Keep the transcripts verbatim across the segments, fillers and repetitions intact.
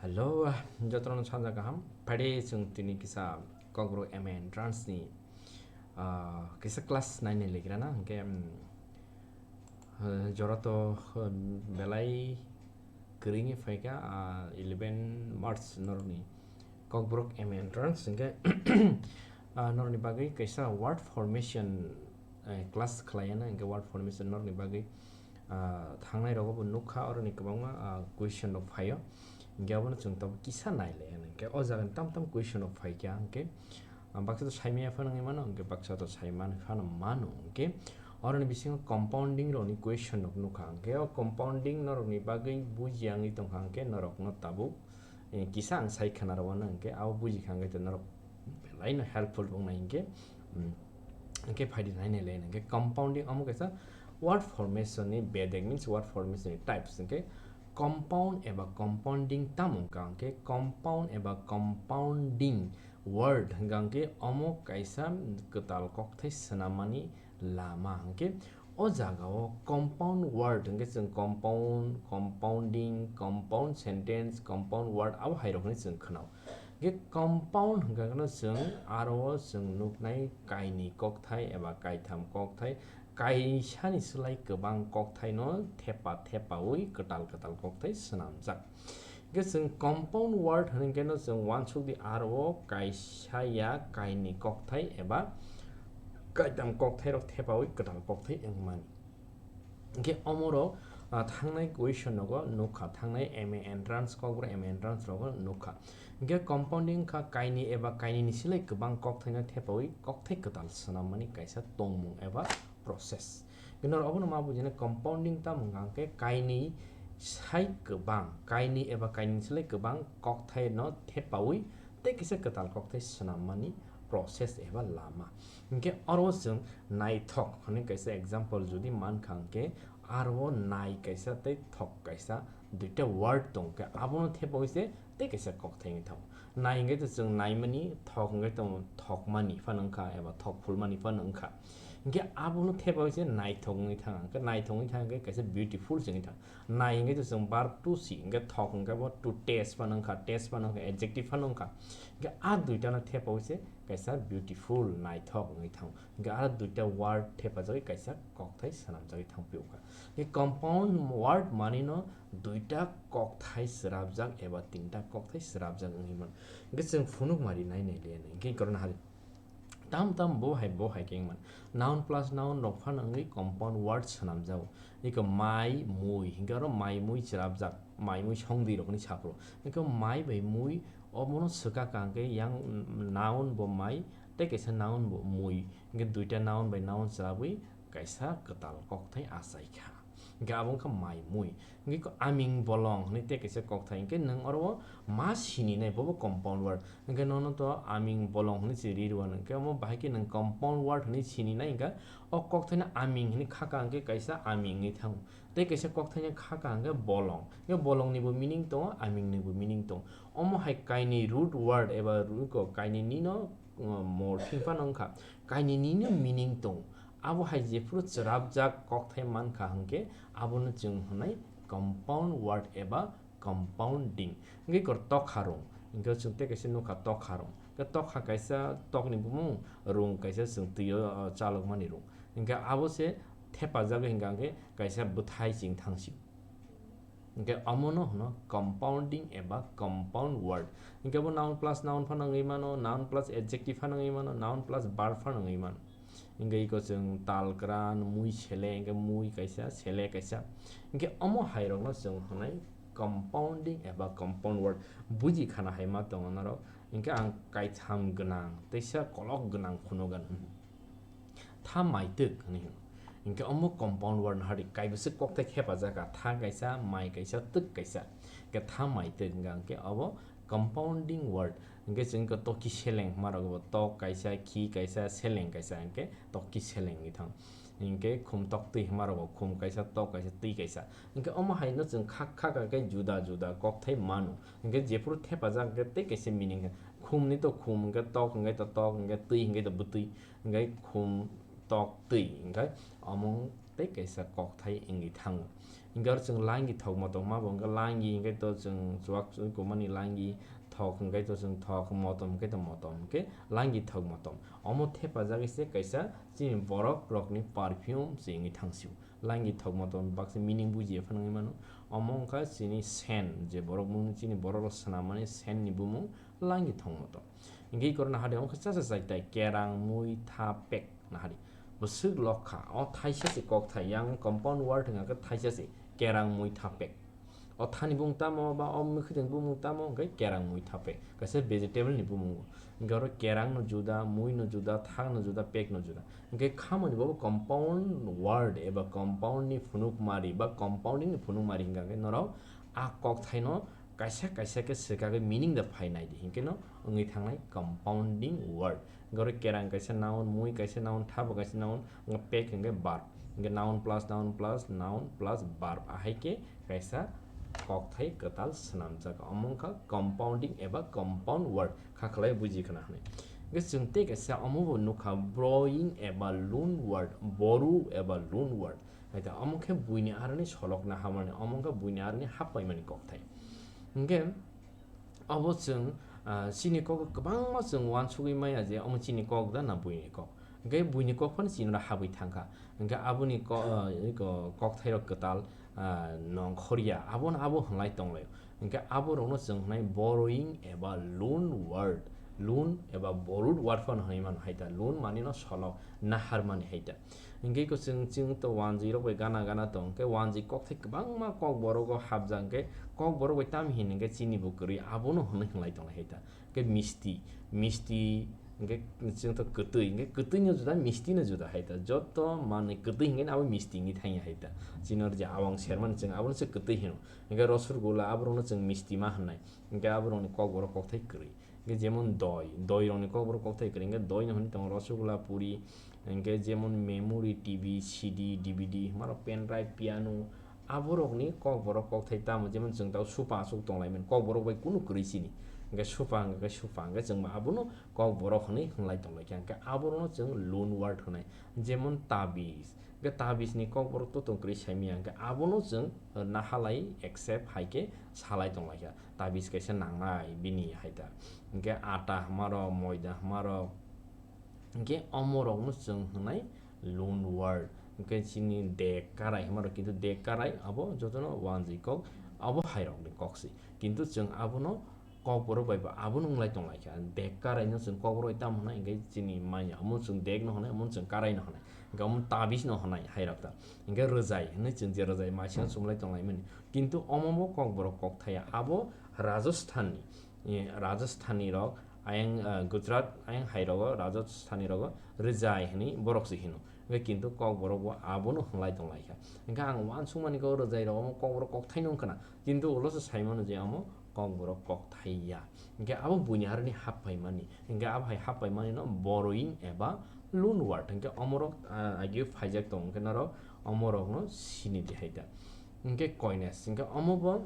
Hello, ah, jotono sanja kaham. Phaidi chwng tini kisa Kokborok M A entrance ni, ah, kisa class nine ni legrana, hwnkhe, mm, ah, jora to, ah, belai kwrwini phaikha, ah, eleven March norokni Kokborok M A entrance, hwnkhe, ah, norokni bagwi kaisa word formation, eh, class khlaiana, hwnkhe word formation norokni bagwi, ah, thangnai rogo bo nukha, oroni kwbangma, ah, question rok phaio. Hwnkhe abono chwng tabuk kisa nailaiana. Hwnkhe o jagani tam tam question rok phaikha, hwnkhe, ah, baksa to saimaya phano wngwi mano, hwnkhe baksa to saimani phano mano, hwnkhe oroni bisingo compounding rokni question rok nukha, hwnkhe o compounding norokni bagwi bujiya wngwi tongkha, hwnkhe norokno tabuk, eh, kisa ang sai khna rwano, hwnkhe abo bujikha, hwnkhe to norok belaino helpful wngnai, hwnkhe, mm, hwnkhe phaidi nainai le, hwnkhe compounding omo kaisa word formation ni bedek, means word formation ni types, hwnkhe compound eba compounding tamo wngkha, hwnkhe compound eba compounding word hwnkha, hwnkhe omo kaisa kwtal kokthai swnammani lama, hwnkhe o jagao compound word hwnkhe chwng compound, compounding, compound sentence, compound word abo hai rok hinwi chwng khwnao. Hwnkhe compound hwnkha kheno chwng aro o chwng nuknai kainwi kokthai eba kaitham kokthai, kaisani slai kwbang kokthaino thepa thepaui kwtal kwtal kokthai swnamjak. Hwnkhe chwng compound word hwnwi kheno chwng uansukdi aro o kaisa ya kainwi kokthai eba kaitam kokthairok thepaui kwtal kokthai wngmani. Hwnkhe omorok, ah, thangnai question rogo nukha, thangnai M A entrance, Kokborok M A entrance rogo nukha. Hwnkhe compounding kha kainwi eba kainwini slai kwbang kokthaino thepaui kokthai kwtal swnammani kaisa tongmung eba process. Hwnkhe norok obono ma bujinai compounding tamo hwnkha hwnkhe kainwi sai kwbang, kainwi eba kainwini slai kwbang kokthaino thepaui tei kisa kwtal kokthai swnammani process eba lama. Hwnkhe oro chwng naithok hwnwi kaisa example jodi mankha hwnkhe, aro nai kaisa tei thok kaisa duita word tong khe abono thepaui se tei kaisa kokthai wngwi thango. Nai hwnkhe to chwng naimani, thok hwnkhe to thokmani phano wngkha eba thok phulmani phano wngkha. Hwnkhe abono thepaui se naithok wngwi thang, hwnkhe naithok wngwi thang khe kaisa beautiful se wngwi thang. Nai hwnkhe to chwng verb to see, hwnkhe thok hwnkhe bo to taste phano wngkha, taste phano wngkha, adjective phano wngkha. Hwnkhe a duitano thepaui se kaisa beautiful, naithok wngwi thango. Hwnkhe a duita word thepajagwi kaisa kokthai swnamjagwi thangphio kha. Hwnkhe compound word manino duita kokthai srapjak eba tinta kokthai srapjak wngwi mano. Hwnkhe chwng phunukma rinai nai le, hwnkhe korokno hari. Tam tam bo hai bo hai khe wngmano. Noun plus noun rok phano wngwi compound word swnamjago. Eko mai, mui, hwnkhe oro mai, mui chwrapjak, mai, mui songdi rokni saphuru. Eko mai bai mui omono swkak ka hwnkhe yang noun bo mai, tei kaisa noun bo mui. Hwnkhe duita noun bai noun chwrabwi kaisa kwtal kokthai achaikha. Hwnkhe abo wngkha mai mui. Hwnkhe ko aming bolong hwnwi tei kaisa kokthai. Hwnkhe nwng oro o ma sininai, bobo compound word. Hwnkhe nono to aming bolong hwnwi se ri rwano. Hwnkhe omo bahai khe nwng compound word hwnwi sininai hwnkha. O kokthaino aming hwnwi khaka hwnkhe kaisa aming wngwi thango. Tei kaisa kokthaino khaka hwnkhe bolong. Hwnkhe bolongnibo meaning tongo, amingnibo meaning tongo. Omo hai kainwi root word eba ru-, ko kainwinino, uh, morpheme phano wngkha. Kainwinino meaning tongo. Abo hai jephuru chwrapjak kokthai mankha hwnkhe abono chwng hwnwi compound word eba compounding. Hwnkhe kor tokha rung. Hwnkhe chwng tei kaisa nukha tokha rung. Hwnkhe tokha kaisa tokni bumung, rung kaisa chwng twio, uh, chalokmani rung. Hwnkhe abo se thepajagwi hwnkha hwnkhe kaisa bwthai chwng thangsio. Hwnkhe omono hwno compounding eba compound word. Hwnkhe bo noun plus noun phano wngwi mano, noun plus adjective phano wngwi mano, noun plus verb phano wngwi mano. Hwnkhe iko chwng tal kwran, mui sele, hwnkhe mui kaisa, sele kaisa. Hwnkhe omo hai rokno chwng hwnwi compounding eba compound word buji khana hai ma tongo norok. Hwnkhe ang kaitham gwnang, teisa kolok gwnang phunugan. Tha mai twk hwnwi hino. Hwnkhe omo compound word no hari kaibwswk kokthai thepajak kha, tha kaisa, mai kaisa, twk kaisa. Hwnkhe tha mai twk hwnkha hwnkhe obo compounding word. Hwnkhe chwng khe toki seleng hwnma rok bo tok kaisa, khi kaisa, seleng kaisa, hwnkhe toki seleng wngwi thango. Hwnkhe khum tok twi hwnma rok bo khum kaisa, tok kaisa, twi kaisa. Hwnkhe omo hai no chwng kha kha kha khe juda juda kokthai mano. Hwnkhe jephuru thepajak hwnkhe tei kaisa meaning khe khum ni to khum, hwnkhe tok hwnkhe to tok, hwnkhe twi hwnkhe to bwtwi. Hwnkhe khum tok twi, hwnkhe omo kaisa kokthai wngwi thango. Hwnkhe oro chwng langi thok motom ma bo hwnkhe langi hwnkhe to chwng chuwak chuwi kumani langi, thok hwnkhe to chwng thok, motom hwnkhe to motom, hwnkhe langi thok motom. Omo thepajagwi se kaisa chini borok rokni perfume se wngwi thangsio. Langi thok motom baksa meaning bujiya phano wngwi mano. Omo wngkha chini scent, je borok mung chini borok rok swnam mani scent ni bumung langi thok motom. Hwnkhe korona hade wngkha cha cha chai tai kerang mui tha pek nahari. Bwswk lokha, o thaisa se kokthai, yang compound word wngkha khe thaisa se, kerang mui tha pek. O thani bumung tamo ba o mwkhwtwng bumung tamo hwnkhe kerang mui tha pek. Kaisa vegetable ni bumung. Hwnkhe oro kerang no juda, mui no juda, thak no juda, pek no juda. Hwnkhe khamani bo compound word eba compound ni phunuk mari ba compounding ni phunuk mari hwnkha khe norok a kokthai no kaisa kaisa khe swkagwi meaning da phai nai di, hinkhe no wngwi thangnai compounding word. Hwnkhe oro kerang kaisa noun, mui kaisa noun, tha bo kaisa noun, hwnkhe pek hwnkhe verb. Hwnkhe noun plus noun plus noun plus verb. Ahai khe kaisa kokthai kwtal swnamjak. Omo wngkha compounding eba compound word. Kha khlai buji khna hwnwi. Hwnkhe chwng tei kaisa omo bo nukha borrowing eba loan word, borrow eba loan word. Hai ta, omo khe buini aroni solokna hamani, omo wngkha buini aroni hap paimani kokthai. Hwnkhe obo chwng, ah, chini kok kwbangma chwng uansugwi maya je omo chini kok da na buini kok. Hwnkhe buini kok phano chini oro habwi thangkha. Hwnkhe aboni ko-, ah, iko kokthairok kwtal, ah, nongkhorya, abono abo hwnlai tonglaio. Hwnkhe aborokno chwng hwnai borrowing eba loan word, loan eba borrowed word phano hwnwi mano hai ta. Loan manino solok, naharmani hai ta. Hwnkhe iko chwng, chwng to wanjwi rok bai gana gana tong. Hwnkhe wanjwi kokthai kwbangma kokborok o hapjak. Hwnkhe kokborok bai tamo hin hwnkhe chini bo kwrwi abono hwnwi hwnlai tonglai hai ta. Hwnkhe misti, misti hwnkhe chwng to kwtwi, hwnkhe kwtwi no juda, misti no juda hai ta. Joto manwi kwtwi hwnkhe abo misti wngwi thangya hai ta. Chini oro je awang sermani chwng abono se kwtwi hino. Hwnkhe rosor gula aborokno chwng misti ma hwnnai. Hwnkhe aborokni kokborok kokthai kwrwi. Hwnkhe jemon doi, doi rokni kokborok kokthai kwrwi, hwnkhe doi no hwnwi tongo rosogula, puri, hwnkhe jemon memory, T V, C D, D V D, hwnba rok pen drive, piano, aborokni kokborok kokthai tamo, jemon chwng tao sofa aswk tonglaimani, kokborok bai kunu kwrwi chini, hwnkhe sofa hwnkhe sofa, hwnkhe chwng abono kokborok hwnwi hwnlai tonglaikha, hwnkhe aborokno chwng loan word hwnai, jemon tabiz, hwnkhe tabizni kokborok to tong kwrwi saimanya, hwnkhe abono chwng nahalai accept hai khe salai tonglaikha. Tabiz kaisa nangnai bini hai ta. Hwnkhe ata hwnma rok, moida hwnma rok. Hwnkhe omo rokno chwng hwnai loan word. Hwnkhe chini dek karai hwnma rok, kintu dek karai abo jotono wanjwi kok, abo hai rokni kok se. Kintu chwng abono kokborok bai bo abono wnglai tonglaikha. Dek karai no chwng kokborok bai tamo hwnai, hwnkhe chini manya omo chwng dek no hwnai, omo chwng karai no hwnai. Hwnkhe omo tabiz no hwnai hai rok ta. Hwnkhe rwjai hwnwi chwng je rwjai maisingno chumlai tonglaimani. Kintu omo bo kokborok kokthaiya, abo Rajasthanni, eh, Rajasthani rok ayang, eh, Gujarat ayang hai rogo, Rajasthani rogo rwjai hwnwi borok se hino. Hwnkhe kintu kokborok bo abono hwnlai tonglaikha. Hwnkhe ang uansukmani kok rwjai rok omo kokborok kokthai no wngkhwna, kintu ulo se saimano je omo kokborok kokthaiya. Hwnkhe abo buini aroni hap paimani, hwnkhe abo hai hap paimani no borrowing eba loan word, hwnkhe omorok, ah, ageo phaijak tongo, hwnkhe norok omorokno sini di hai ta. Hwnkhe coinage, hwnkhe omo bo,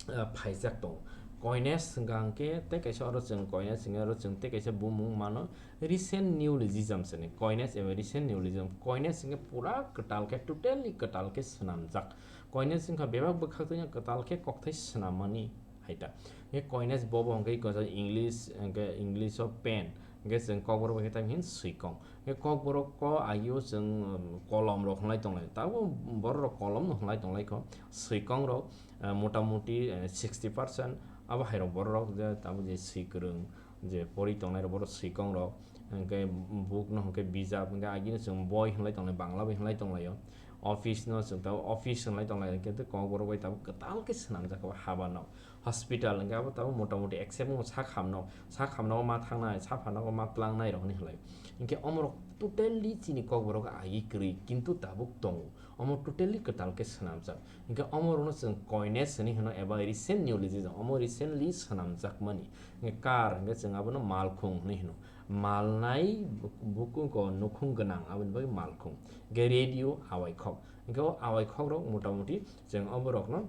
ah, phaijak tongo. Coinage hwnkha hwnkhe tei kaisa oro chwng coinage hwnkhe oro chwng tei kaisa bumung mano recent neologism se hwnwi. Coinage eba recent neologism. Coinage hwnkhe pura kwtal khe, totally kwtal khe swnamjak. Coinage wngkha bebak bwkhaktwino kwtal khe kokthai swnammani hai ta. Hwnkhe coinage bobo hwnkhe kaisa English, hwnkhe English o pen, hwnkhe chwng kokborok bai khe tamo hin swikong. Hwnkhe kokborok ko agio chwng, um, kolom rok hwnlai tonglai. Tabuk borok rok kolom no hwnlai tonglai kho. Swikong rok, uh, mota moti, uh, sixty percent abo hai rok borok rok je tabuk je swikwrwng je pori tongnai rok borok swikong rok. Hwnkhe book no hwnkhe bijap, hwnkhe agini chwng boi hwnlai tonglai, Bangla bai hwnlai tonglaio. Office no chwng tabuk office hwnlai tonglai, hwnkhe tei kokborok bai tabuk kwtal khe swnamjak o haba no. Hospital hwnkhe abo tabuk mota moti accept wngkha sak hamno, sak hamno ma thangnai, sak hamno ma tlangnai rok hinwi hwnlai. Hwnkhe omorok totally chini kokborok agi kwrwi, kintu tabuk tongo. Omo totally kwtal khe swnamjak. Hwnkhe omorokno chwng coinage hinwi hwno eba recent neologism, omo recently swnamjakmani. Hwnkhe car hwnkhe chwng abono malkhung hinwi hwno. Malnai buk-, bukungo nukhung gwnang, aboni bagwi malkhung. Hwnkhe radio, awaikhok. Hwnkhe o awaikhok rok mota moti chwng oborokno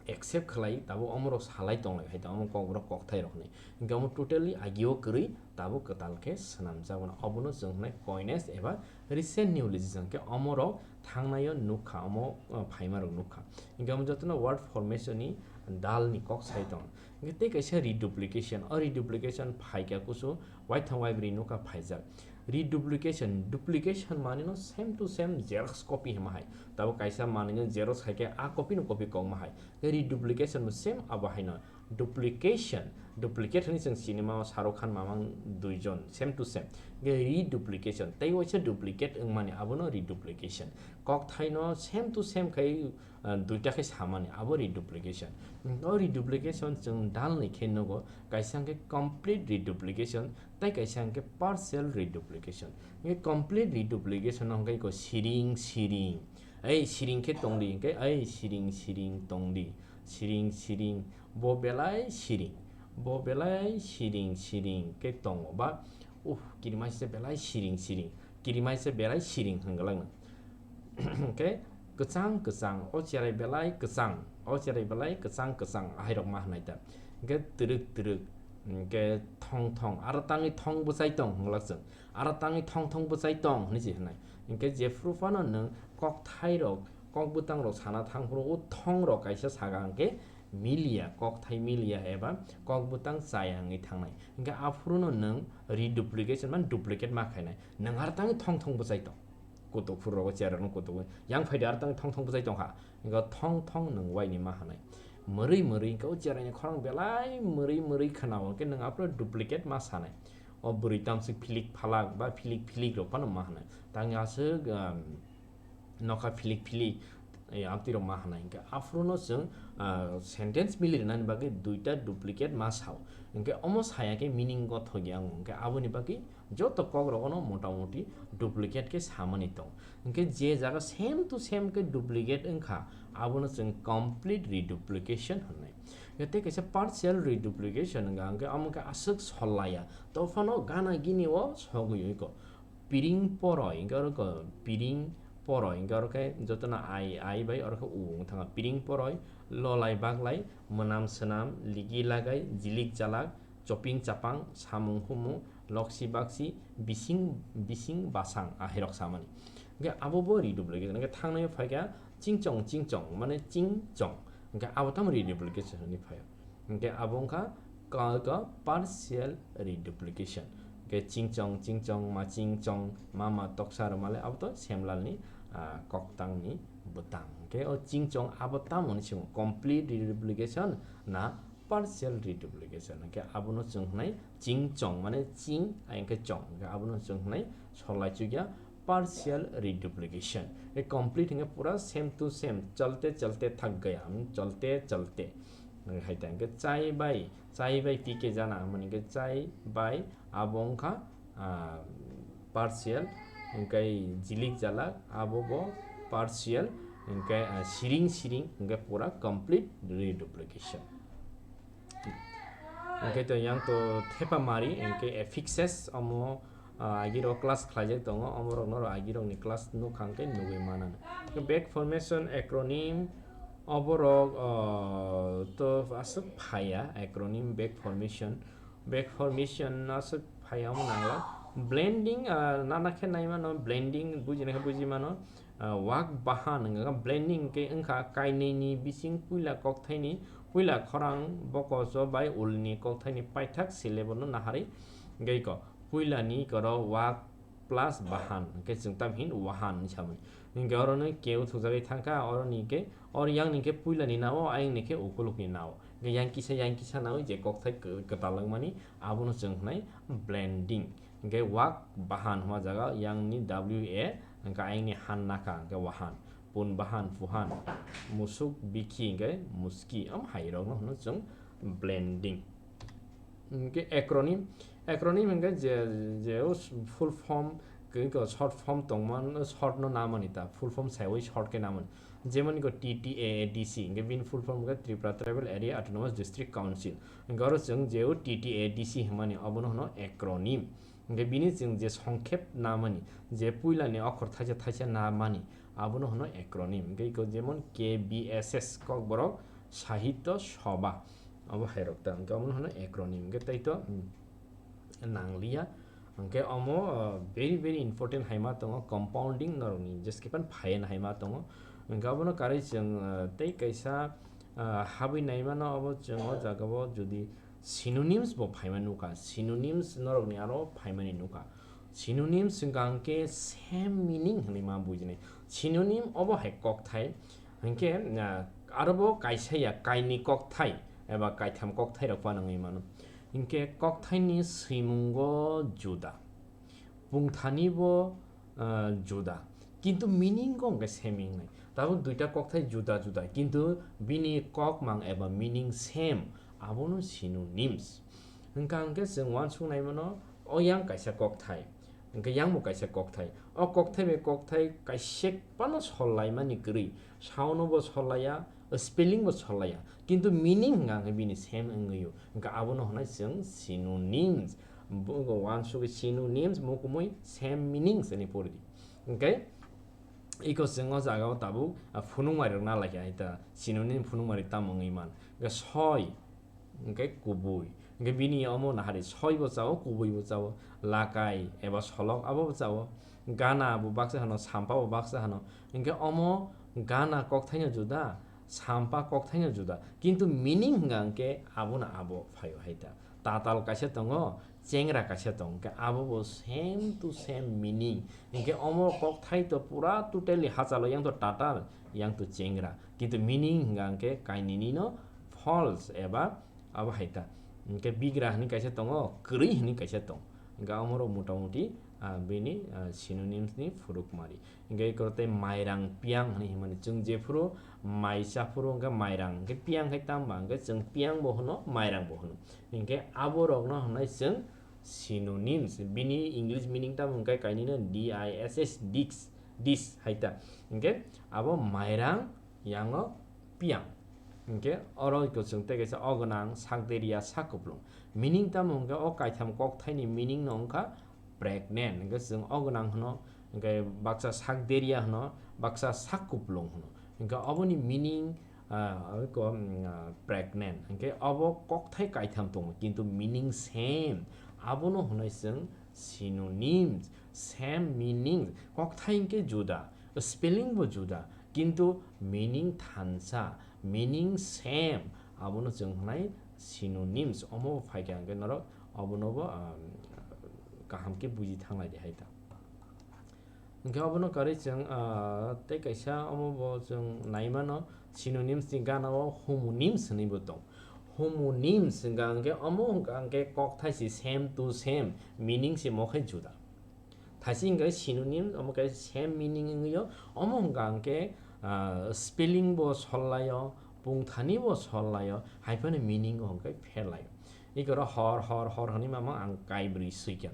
accept khlai, tabuk omorok salai tonglai hai ta, omo kokborok kokthai rok hinwi. Hwnkhe omo totally agio kwrwi, tabuk kwtal khe swnamjak mano. Obono chwng hwnwi coinage eba recent neologism, hwnkhe omorok thangnaio nukha, omo, uh, phaimarok nukha. Hinkhe omo jotono word formation ni dalni kok sai tongo. Hinkhe tei kaisa reduplication, o reduplication phaikha kusu waithang waibrwi nukha phaijak. Reduplication, duplication manwino same to same xerox copy hwnma hai. Tabuk kaisa manwino xerox haikhe a copy no copy kokma hai. Tei reduplication bo same abo haino. Duplication, duplicate hwnwi chwng sinima o Shahrukh Khan mamang duijon, same to same. Hinkhe reduplication, tei waisa duplicate wngmani, abono reduplication. Kokthaino same to same khai, uh, duita khai samani, abo reduplication. O reduplication chwng dalni khe nugo, kaisa hinkhe complete reduplication, tei kaisa hinkhe partial reduplication. Hinkhe complete reduplication no hinkhe iko siring siring. Ei siring khe tongdi, hinkhe ei siring siring tongdi. Siring siring, bo belai siring. Bo belai siring siring khe tongo ba, uh, kirimaisa belai siring siring. Kirimaisa belai siring hwnglakno. Hinkhe kwchang kwchang, o cherai belai kwchang, o cherai belai kwchang kwchang, ahairok ma hwnai ta. Hinkhe twrwk twrwk, hinkhe thong thong, aro tangwi thong bwchai tong hwnglak chwng. Aro tangwi thong thong bwchai tong hwnwi se hwnai. Hinkhe jephru phano nwng kokthairok, kokbwtangrok sana thang phuru o thongrok kaisa saka hinkhe miliya, kokthai miliya eba kokbwtang chaya wngwi thangnai. Hinkhe aphuruno nwng reduplication mane duplicate ma khainai. Nwng aro tangwi thong thong bwchai tong. Kutuk phuru rogo chair rokno kutuk yang phaidi aro tangwi thong thong bwchai tongkha. Hinkhe thong thong nwng waini ma hwnai. Mwrwi mwrwi hinkhe o chair ni khorang belai mwrwi mwrwi khwnao hinkhe nwng aphuru duplicate ma sanai. O bwrwi tamswk philik phalak ba philik philik rok phano ma hwnai. Tangwi aswk, um, nokha philik philik, eh, amtwi rok ma hwnai. Hinkhe aphuruno chwng, ah, sentence mili rwnani bagwi duita duplicate ma sao. Hinkhe omo saya khe meaning gothok ya wngo. Hinkhe aboni bagwi joto kok rogono motamoti duplicate khe samani tong. Hinkhe je jaga same to same khe duplicate wngkha, abono chwng complete reduplication hwnwi. Hinkhe tei kaisa partial reduplication wngkha, hinkhe omo khe aswk sollaiya. Tophano gana gini o sogwi oi ko. Piring poroi, hinkhe oro ko piring poroi, hinkhe oro khe jotono ai, ai bai oro khe u wng thangkha. Piring poroi, lolai baglai, mwnam swnam, ligi lagai, jilik jalak, choping chapang, samung humung, loksi baksi, bising, bising basang, ahairok samani. Hinkhe abo bo reduplication. Hinkhe thangnai phaikha chingchong, chingchong, mane chingchong. Hinkhe abo tamo reduplication hwnwi phaio. Hinkhe abo wngkha ka, ka partial reduplication. Hinkhe chingchong, chingchong, ma chingchong, ma ma toksa rwmale abo to Semlalni, ah, koktangni bwtang. Hinkhe o chingchong abo tamoni simo complete reduplication na partial reduplication. Hinkhe abono chwng hwnai chingchong, mane ching, ai hinkhe chong. Hinkhe abono chwng hwnai solai chukya partial reduplication. E complete hinkhe pura same to same, chalte chalte thak gaya, hmm, chalte chalte. Hai ta hinkhe chai bai, chai bai P K jana, hwnmani hinkhe chai bai abo wngkha, ah, partial, hinkhe jilik jalak, abo bo partial, hinkhe, ah, siring siring, hinkhe pura complete reduplication. Hinkhe to yang to thepa mari, hinkhe affixes, omo, ah, agiro class khlaijak tongo, omorokno ro agirokni class nukha hinkhe nugwi manano. Back formation, acronym, oborok, ah, to aswk phaiya, acronym, back formation, back formation aswk phaiya omo nangla. Blending, ah, nana khe naimano, blending bujina khe buji mano. Ah, wak bahan wngkha khe blending khe wngkha kainwini bising puila kokthaini puila khorang bokoso bai ulni kokthaini paithak syllable no naharwi gei ko puilani koro wak plus bahan hwnkhe chwng tam hin wahan hinwi samani. Hinkhe oro no keu thukjagwi thangkha, oro ni khe, oro yang ni khe puilani nao, ayang ni khe ukulukni nao. Hinkhe yang kisa, yang kisa nawi je kokthai kw-, kwtal wngmani, abono chwng hwnai blending. Hinkhe wak bahan hwnma jaga yang ni W A, hinkhe ayang ni han nakha, hinkhe wahan. Pun bahan, puhan. Musuk, bikhi, hinkhe muski. Am hai rok no hwno chwng blending. Hinkhe acronym, acronym hinkhe je, je o full form, khe short form tongman, short no namani ta, full form saiwi short khe namani. Jemon ko T T A A D C, hinkhe bini full form hinkhe Tripura Tribal Area Autonomous District Council. Hinkhe oro chwng je o T T A A D C hwnmani, obono hwno acronym. Hinkhe bini chwng je songkhep namani, je puilani okhor thaisa thaisa namani, abono hwno acronym. Hinkhe iko jemon K B S S, Kokborok Sahitya Sabha, abo hairok ta, hinkhe omono hwno acronym. Hinkhe tei to, hmm, nangliya, Hwnkhe omo, uh, very, very important haima tongo, compounding norokni jeskhe phano phaiyani haima tongo. Hwnkhe obono karwi chwng, uh, tei kaisa, uh, habwi naimano, obo chwng o jagao jodi synonyms bo phaima nukha, synonyms norokni aro phaimani nukha. Synonyms hwnkha hwnkhe same meaning hwnwi ma bujinai. Synonym obo hai kokthai, hwnkhe, uh, arobo kaisa ya kainwi kokthai eba kaitham kokthai rok phano wngwi mano. Hwnkhe kokthaini swimungo juda, pungthanibo, ah, juda, kintu meaning o hwnkhe same wngnai. Tabuk duita kokthai juda juda, kintu bini kokmang eba meaning same, abono synonyms. Hwnkha hwnkhe chwng uansuk nai mano, o yang kaisa kokthai, hwnkhe yangbo kaisa kokthai. O kokthai bai kokthai kaisek phano sol laimani kwrwi, sound o bo sol laiya, spelling bo sol laiya, kintu meaning hwnkha hwnkhe bini same wngwi o. Hwnkhe abono hwnai chwng synonyms. Bo uansugwi synonyms mukumui same meanings hwnwi pori di. Hwnkhe iko chwng o jagao tabuk, ah, phunukmari rok na laikha hai ta, synonym phunukmari tamo wngwi man. Hwnkhe soi, hwnkhe kubui. Hwnkhe bini omo nahari soi bo chao, kubui bo chao, lakai eba solok abo bo chao. Gana bo baksa hano, sampa bo baksa hano. Hwnkhe omo gana kokthaino juda, sampa kokthaino juda, kintu meaning hwnka hwnkhe abono abo phaio hai ta. Tatal kaisa tongo, chengra kaisa tongo, hwnkhe abo bo same to same meaning. Hwnkhe omo kokthai to pura totally hachalo, yang to tatal, yang to chengra, kintu meaning hwnka hwnkhe kainwino false eba abo hai ta. Hwnkhe bigra hwnwi kaisa tongo, kwrwi hwnwi kaisa tongo. Hwnkhe omorok motamuti, ah, bini, ah, synonyms ni phunukmari. Hwnkhe eko tei mairang piyang hwnwi himani. Chwng jephuru mai chaphuru hwnkhe mairang, hwnkhe piyang khai tamo ba? Hwnkhe chwng piyang bo hwno, mairang bo hwno. Hwnkhe aborokno hwnai chwng synonyms. Bini English meaning tamo hwnkhe kainwino D I S S, dish, dish hai ta. Hwnkhe abo mairang, yango piyang. Hwnkhe oro eko chwng tei kaisa o gwnang, sak deria, sak kuplung. Meaning tamo hwnkhe o kaitham kokthaini meaning no wngkha pregnant. Hwnkhe chwng o gwnang hwno, hwnkhe baksa sak deria hwno, baksa sak kuplung hwno. Hwnkhe oboni meaning, ah, eko, mm, ah, pregnant. Hwnkhe obo kokthai kaitham tongo, kintu meaning same. Abono hwnwi chwng synonyms, same meaning. Kokthai hwnkhe juda, spelling bo juda, kintu meaning thansa, meaning same. Abono chwng hwnai synonyms. Omo phaikha hwnkhe norok obonobo, ah, kaham khe buji thanglai di hai ta. Hwnkhe obono karwi chwng, ah, tei kaisa omo bo chwng nai mano, synonyms ni gana o homonyms hwnwi bo tong. Homonyms hwnkha hwnkhe omo hwnkha hwnkhe kokthai si same to same, meaning si mo khe juda. Thaisi hwnkhe synonym, omo khe same meaning wngwi o, omo hwnkha hwnkhe, ah, spelling bo sol lai o, pungthani bo sol lai o, hai phano meaning o hwnkhe pher lai o. Ikoro hor, hor, hor hwnwi mama ang kaibrwi swikha.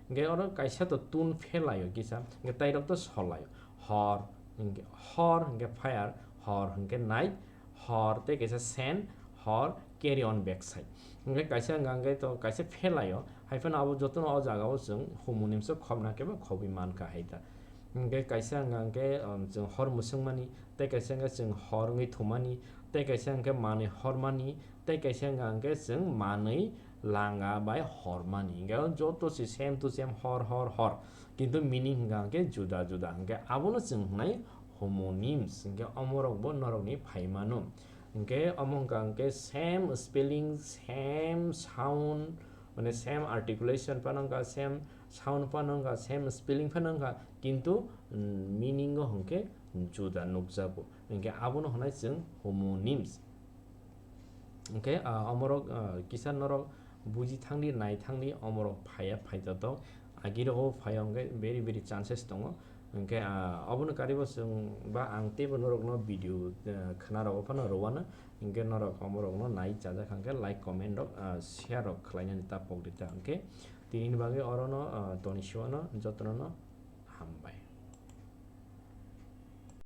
Hwnkhe oro kaisa to tun pher lai o kisa, hwnkhe tairok to sol lai o. Hor, hwnkhe hor hwnkhe fire, hor hwnkhe night, hor tei kaisa sand, hor carry on back side. Hwnkhe kaisa hwnkha hwnkhe to kaisa pher lai o, hai phano abo jotono o jaga o chwng homonyms o khopna khe bo khobwi mankha hai ta. Hwnkhe kaisa hwnkha hwnkhe, um, chwng hor mwswkmani, tei kaisa hwnkhe chwng hor wngwi thumani, tei kaisa hwnkhe manwi hormani, tei kaisa hwnkha hwnkhe chwng manwi langa bai hormani. Hwnkhe o joto se same to same, hor, hor, hor. Kintu meaning hwnkha hwnkhe juda juda. Hwnkhe abono chwng hwnai homonyms. Hwnkhe omorokbo norokni phaimano. Hwnkhe omo hwnkha hwnkhe same spelling, same sound, mane same articulation phano wngkha, same sound phano wngkha, same spelling phano wngkha, kintu, mm, meaning o hwnkhe juda nukjago. Hwnkhe abono hwnai chwng homonyms. Hwnkhe, ah, omorok, ah, kisa norok buji thangdi, nai thangdi, omorok phaiya, phaitotok. Agirok o phaiya hwnkhe very, very chances tongo. Hwnkhe, ah, obono karibo chwng ba ang teibo norokno video, ah, khwnarogo phano rwano. Hwnkhe norok omorokno nai chajak hwnkhe like, comment rok, ah, share rok khlainani ta pokdi ta hwnkhe. Tinini bagwi orono, ah, toni siwano jotono hambai.